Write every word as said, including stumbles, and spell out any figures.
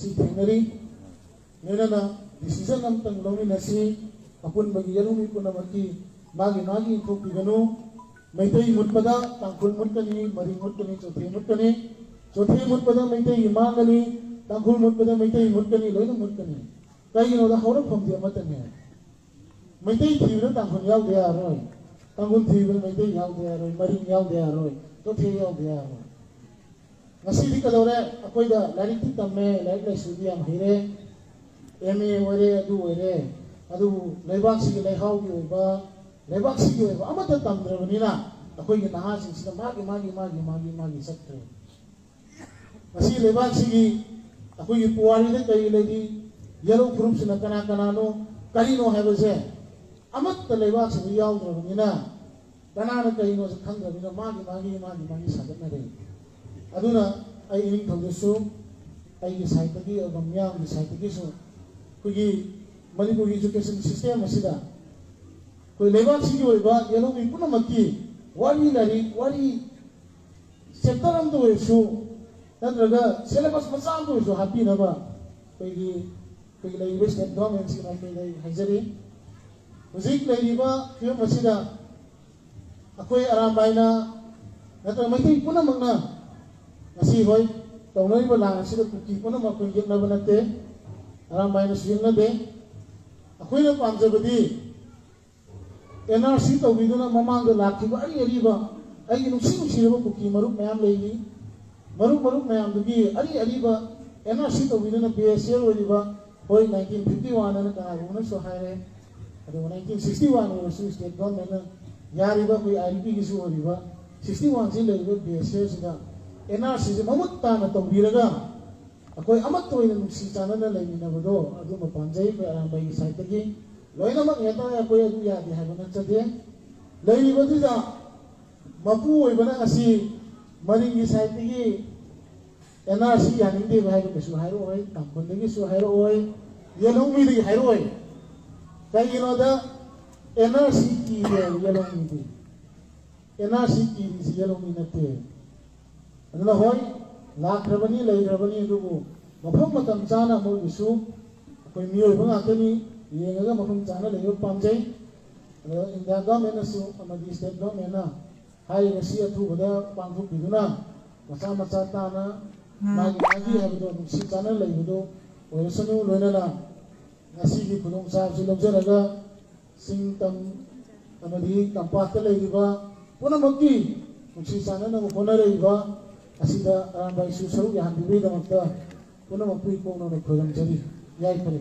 ꯁꯤ ꯊꯦꯡꯅꯔꯤ꯫ ꯂꯣꯏꯅꯅ decision ꯑꯃꯇꯪ ꯂꯧꯃꯤꯟꯅꯁꯤ꯫ ꯑꯄꯨꯟꯕꯒꯤ ꯌꯦꯜꯍꯧꯃꯤ ꯄꯨꯝꯅꯃꯛꯀꯤ ꯃꯥꯒꯤ ꯃꯥꯒꯤ ꯏꯟꯊꯣꯛꯄꯤꯒꯅꯨ꯫ ꯃꯩꯇꯩ ꯃꯨꯠꯄꯗ ꯇꯥꯡꯈꯨꯜ ꯃꯨꯠꯀꯅꯤ, ꯃꯔꯤꯡ ꯃꯨꯠꯀꯅꯤ, ꯆꯣꯊꯦ ꯃꯨꯠꯀꯅꯤ꯫ ꯆꯣꯊꯦ ꯃꯨꯠꯄꯗ ꯃꯩꯇꯩꯒꯤ ꯃꯥꯡꯒꯅꯤ, ꯇꯥꯡꯈꯨꯜ ꯃꯨꯠꯄꯗ ꯃꯩꯇꯩ ꯃꯨꯠꯀꯅꯤ, ꯂꯣꯏꯅ ꯃꯨꯠꯀꯅꯤ꯫ ꯀꯩꯒꯤꯅꯣꯗ ꯍꯧꯔꯛꯐꯝꯗꯤ ꯑꯃꯠꯇꯅꯦ꯫ ꯃꯩꯇꯩ ꯊꯤꯕꯗ ꯇꯥꯡꯈꯨꯜ ꯌꯥꯎꯗ ꯌꯥꯔꯣꯏ, ꯇꯥꯡꯈꯨꯜ ꯊꯤꯕꯗ ꯃꯩꯇꯩ ꯌꯥꯎꯗ ꯌꯥꯔꯣꯏ, ꯃꯔꯤꯡ ꯌꯥꯎꯗ ꯌꯥꯔꯣꯏ, ꯆꯣꯊꯦ ꯌꯥꯎꯗ ꯌꯥꯔꯣꯏ꯫ ꯉꯁꯤꯗꯤ ꯀꯩꯗꯧꯔꯦ? ꯑꯩꯈꯣꯏꯗ ꯂꯥꯏꯔꯤꯛꯇꯤ ꯇꯝꯃꯦ, ꯂꯥꯏꯔꯤꯛ ꯂꯥꯏꯁꯨꯗꯤ ꯌꯥꯝ ꯍꯩꯔꯦ, ꯑꯦꯝ ꯑꯦ ꯑꯣꯏꯔꯦ, ꯑꯗꯨ ꯑꯣꯏꯔꯦ, ꯑꯗꯨꯕꯨ ꯂꯩꯕꯥꯛꯁꯤꯒꯤ ꯂꯩꯍꯥꯎꯒꯤ ꯑꯣꯏꯕ, ꯂꯩꯕꯥꯛꯁꯤꯒꯤ ꯑꯣꯏꯕ ꯑꯃꯠꯇ ꯇꯝꯗ꯭ꯔꯕꯅꯤꯅ ꯑꯩꯈꯣꯏꯒꯤ ꯅꯍꯥꯁꯤꯡꯁꯤꯅ ꯃꯥꯒꯤ ꯃꯥꯒꯤ ꯃꯥꯒꯤ ꯃꯥꯒꯤ ꯃꯥꯒꯤ ꯆꯠꯈ꯭ꯔꯦ꯫ ꯉꯁꯤ ꯂꯩꯕꯥꯛꯁꯤꯒꯤ ꯑꯩꯈꯣꯏꯒꯤ ꯄꯨꯋꯥꯔꯤꯗ ꯀꯔꯤ ꯂꯩꯔꯤ, ꯌꯦꯜꯍꯧ ꯐꯨꯔꯨꯞꯁꯤꯅ ꯀꯅꯥ ꯀꯅꯥꯅꯣ, ꯀꯔꯤꯅꯣ ꯍꯥꯏꯕꯁꯦ ꯑꯃꯠꯇ ꯂꯩꯕꯥꯛꯁꯤꯗ ꯌꯥꯎꯗ꯭ꯔꯕꯅꯤꯅ ꯀꯅꯥꯅ ꯀꯔꯤꯅꯣꯁꯦ ꯈꯪꯗ꯭ꯔꯕꯅꯤꯅ ꯃꯥꯒꯤ ꯃꯥꯒꯤ ꯃꯥꯒꯤ ꯃꯥꯒꯤ ꯁꯥꯒꯠꯅꯔꯦ꯫ ꯑꯗꯨꯅ ꯑꯩ ꯏꯅꯤꯡꯊꯧꯗꯁꯨ, ꯑꯩꯒꯤ ꯁꯥꯏꯠꯇꯒꯤ ꯑꯣꯏꯕ ꯃꯤꯌꯥꯝꯒꯤ ꯁꯥꯏꯠꯇꯒꯤꯁꯨ ꯑꯩꯈꯣꯏꯒꯤ ꯃꯅꯤꯄꯨꯔꯒꯤ education system ꯑꯁꯤꯗ ꯑꯩꯈꯣꯏ ꯂꯩꯕꯥꯛꯁꯤꯒꯤ ꯑꯣꯏꯕ ꯌꯦꯜꯍꯧꯃꯤ ꯄꯨꯝꯅꯃꯛꯀꯤ ꯋꯥꯔꯤ ꯂꯥꯏꯔꯤꯛ, ꯋꯥꯔꯤ chapter ꯑꯃꯗ ꯑꯣꯏꯔꯁꯨ ꯅꯠꯇ꯭ꯔꯒ syllabus ꯃꯆꯥ ꯑꯃꯗ ꯑꯣꯏꯔꯁꯨ ꯍꯥꯞꯄꯤꯅꯕ ꯑꯩꯈꯣꯏꯒꯤ, ꯑꯩꯈꯣꯏꯒꯤ ꯂꯩꯔꯤꯕ state government ꯁꯤꯒꯤ ꯃꯥꯏꯀꯩꯗ ꯑꯩ ꯍꯥꯏꯖꯔꯤ꯫ ꯍꯧꯖꯤꯛ ꯂꯩꯔꯤꯕ ꯐꯤꯕꯝ ꯑꯁꯤꯗ ꯑꯩꯈꯣꯏ ꯑꯔꯥꯝꯕꯥꯏꯅ ꯅꯠꯇ꯭ꯔꯒ ꯃꯩꯇꯩ ꯄꯨꯝꯅꯃꯛꯅ ꯉꯁꯤ ꯍꯣꯏ ꯇꯧꯅꯔꯤꯕ ꯂꯥꯟ ꯑꯁꯤꯗ ꯀꯨꯀꯤ ꯄꯨꯝꯅꯃꯛ ꯑꯩꯈꯣꯏ ꯌꯦꯛꯅꯕ ꯅꯠꯇꯦ, ꯑꯔꯥꯝꯕꯥꯏꯅꯁꯨ ꯌꯦꯛꯅꯗꯦ꯫ ꯑꯩꯈꯣꯏꯅ ꯄꯥꯝꯖꯕꯗꯤ ꯑꯦꯟ ꯑꯥꯔ ꯁꯤ ꯇꯧꯕꯤꯗꯨꯅ ꯃꯃꯥꯡꯗ ꯂꯥꯛꯈꯤꯕ ꯑꯔꯤ ꯑꯔꯤꯕ ꯑꯩꯒꯤ ꯅꯨꯡꯁꯤ ꯅꯨꯡꯁꯤꯔꯕ ꯀꯨꯀꯤ ꯃꯔꯨꯞ ꯃꯌꯥꯝ ꯂꯩꯔꯤ꯫ ꯃꯔꯨꯞ ꯃꯔꯨꯞ ꯃꯌꯥꯝꯗꯨꯒꯤ ꯑꯔꯤ ꯑꯔꯤꯕ ꯑꯦꯟ ꯑꯥꯔ ꯁꯤ ꯇꯧꯕꯤꯗꯨꯅ ꯕꯤ ꯑꯦꯁ ꯑꯦꯜ ꯑꯣꯏꯔꯤꯕ, ꯍꯣꯏ, ꯅꯥꯏꯟꯇꯤꯟ ꯐꯤꯐꯇꯤ ꯋꯥꯟ ꯑꯅ ꯀꯅꯥꯒꯨꯝꯕꯅꯁꯨ ꯍꯥꯏꯔꯦ, ꯑꯗꯨꯒ ꯅꯥꯏꯟꯇꯤꯟ ꯁꯤꯛꯁꯇꯤ ꯋꯥꯟ ꯑꯣꯏꯔꯁꯨ ꯁ꯭ꯇꯦꯠ ꯒꯚꯔꯟꯃꯦꯟꯅ ꯌꯥꯔꯤꯕ ꯑꯩꯈꯣꯏ ꯑꯥꯏ ꯕꯤ ꯄꯤꯒꯤꯁꯨ ꯑꯣꯏꯔꯤꯕ ꯁꯤꯛꯁꯇꯤ ꯋꯥꯟꯁꯤ ꯂꯩꯔꯤꯕ ꯕꯤ ꯑꯦꯁ ꯑꯦꯜꯁꯤꯗ ꯑꯦꯟ ꯑꯥꯔ ꯁꯤꯁꯦ ꯃꯃꯨꯠ ꯇꯥꯅ ꯇꯧꯕꯤꯔꯒ ꯑꯩꯈꯣꯏ ꯑꯃꯠꯇ ꯑꯣꯏꯅ ꯅꯨꯡꯁꯤ ꯆꯥꯟꯅꯅ ꯂꯩꯃꯤꯟꯅꯕꯗꯣ ꯑꯗꯨꯃ ꯄꯥꯝꯖꯩ ꯑꯩꯈꯣꯏ ꯑꯔꯥꯝꯕꯥꯏꯒꯤ ꯁꯥꯏꯠꯇꯒꯤ꯫ ꯂꯣꯏꯅꯃꯛ ꯍꯦꯛꯇ ꯑꯩꯈꯣꯏ ꯑꯗꯨ ꯌꯥꯗꯦ ꯍꯥꯏꯕ ꯅꯠꯆꯗꯦ꯫ ꯂꯩꯔꯤꯕꯗꯨꯗ ꯃꯄꯨ ꯑꯣꯏꯕꯅ ꯉꯁꯤ ꯃꯔꯤꯡꯒꯤ ꯁꯥꯏꯠꯇꯒꯤ ꯑꯦꯟ ꯑꯥꯔ ꯁꯤ ꯌꯥꯅꯤꯡꯗꯦꯕ ꯍꯥꯏꯕ ꯀꯩꯁꯨ ꯍꯥꯏꯔꯛꯑꯣꯏ, ꯇꯥꯡꯈꯨꯜꯗꯒꯤꯁꯨ ꯍꯥꯏꯔꯛꯑꯣꯏ, ꯌꯦꯜꯍꯧꯃꯤꯗꯒꯤ ꯍꯥꯏꯔꯛꯑꯣꯏ꯫ ꯀꯩꯒꯤꯅꯣꯗ and R C ꯀꯤꯗꯦꯕ ꯌꯦꯜꯍꯧꯃꯤꯗꯤ꯫ And R C ꯀꯤꯔꯤꯁꯤ ꯌꯦꯜꯍꯧꯃꯤ ꯅꯠꯇꯦ꯫ ꯑꯗꯨꯅ ꯍꯣꯏ, ꯂꯥꯛꯈ꯭ꯔꯕꯅꯤ, ꯂꯩꯈ꯭ꯔꯕꯅꯤ, ꯑꯗꯨꯕꯨ ꯃꯐꯝ ꯃꯇꯝ ꯆꯥꯅ ꯃꯣꯏꯒꯤꯁꯨ ꯑꯩꯈꯣꯏ ꯃꯤꯑꯣꯏꯕ ꯉꯥꯛꯇꯅꯤ, ꯌꯦꯡꯉꯒ ꯃꯐꯝ ꯆꯥꯅ ꯂꯩꯕ ꯄꯥꯝꯖꯩ꯫ ꯑꯗ ꯏꯟꯗꯤꯌꯥ ꯒꯚꯔꯟꯃꯦꯟꯅꯁꯨ ꯑꯃꯗꯤ ꯁ꯭ꯇꯦꯠ ꯒꯚꯔꯟꯃꯦꯟꯅ ꯍꯥꯏꯔꯤꯕꯁꯤ ꯑꯊꯨꯕꯗ ꯄꯥꯡꯊꯣꯛꯄꯤꯗꯨꯅ ꯃꯆꯥ ꯃꯆꯥ ꯇꯥꯅ ꯃꯥꯒꯤ ꯃꯥꯒꯤ ꯍꯥꯏꯕꯗꯣ ꯅꯨꯡꯁꯤ ꯆꯥꯟꯅ ꯂꯩꯕꯗꯨ ꯑꯣꯏꯔꯁꯅꯨ꯫ ꯂꯣꯏꯅꯅ ꯉꯁꯤꯒꯤ ꯈꯨꯗꯣꯡꯆꯥꯕꯁꯤ ꯂꯧꯖꯔꯒ ꯆꯤꯡ ꯇꯝ ꯑꯃꯗꯤ ꯇꯝꯄꯥꯛꯇ ꯂꯩꯔꯤꯕ ꯄꯨꯝꯅꯃꯛꯀꯤ ꯅꯨꯡꯁꯤ ꯆꯥꯟꯅꯅꯕ ꯍꯣꯠꯅꯔꯛꯏꯕ ꯑꯁꯤꯗ ꯑꯔꯥꯝꯕꯥꯏꯁꯨ ꯁꯔꯨꯛ ꯌꯥꯍꯟꯕꯤꯕꯒꯤꯗꯃꯛꯇ ꯄꯨꯝꯅꯃꯛꯄꯨ ꯏꯀꯣꯛꯅꯅ ꯈꯣꯏꯔꯝꯖꯔꯤ꯫ ꯌꯥꯏꯐꯔꯦ꯫